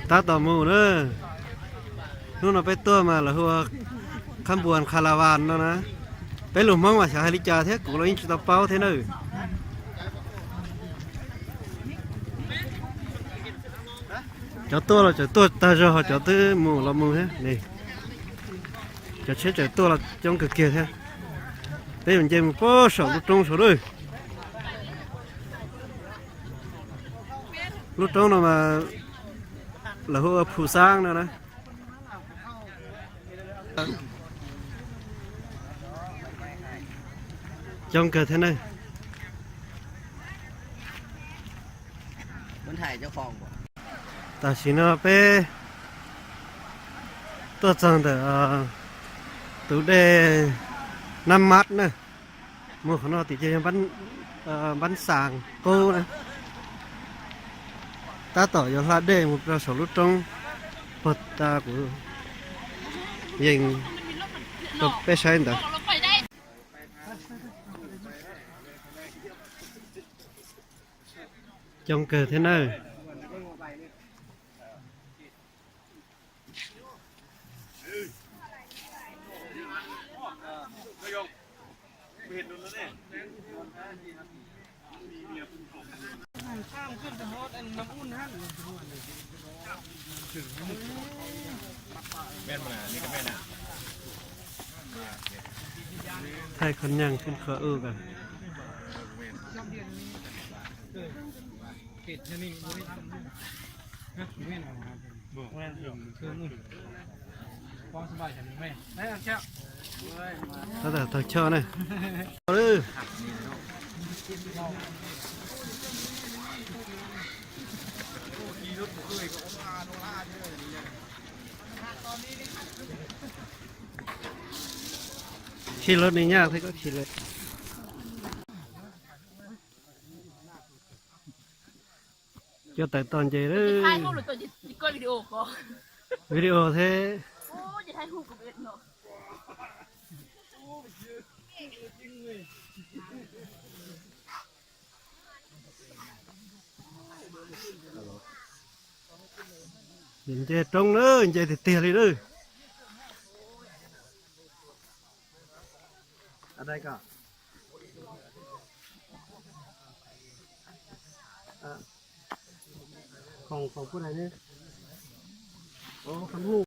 Tab tom mus na. Hnub no peb tuaj mas lawv hu ua qhab npuas qha la vas no na. Peb lus Hmoob mas xyov hais li cas thiab kuv los yeej tsis tau paub thiab na. Cov tuaj los tseem tuaj tag zog, ho cov twb mus los mus thiab. Cov tsheb tseem tuaj los coob kawg kiag thiab. Peb yuav nce mus puag saum lub roob saud lawm. Lub roob no mas lawv hu ua Phu Xaab no na. Coob kawg thiab na. Tam sim no peb tuaj txog ntawm tus dej Nab Mab na. Mus qhov no tim ces yog Npab Xaas Qub na. Tab tom yuav hla dej mus rau saum lub roob puag ta kuv yees rau peb saib ntawd. Coob kawg thiab na. Thaij qhov nyeeg xwb qhov ub ko. Tab tom taug choj na. Khi lawv ni nyaj thiab koj khi lawv. Cua tawm tog nce lawm. Video thiab. Nce roob lawm, nce tiag tiag li lawm.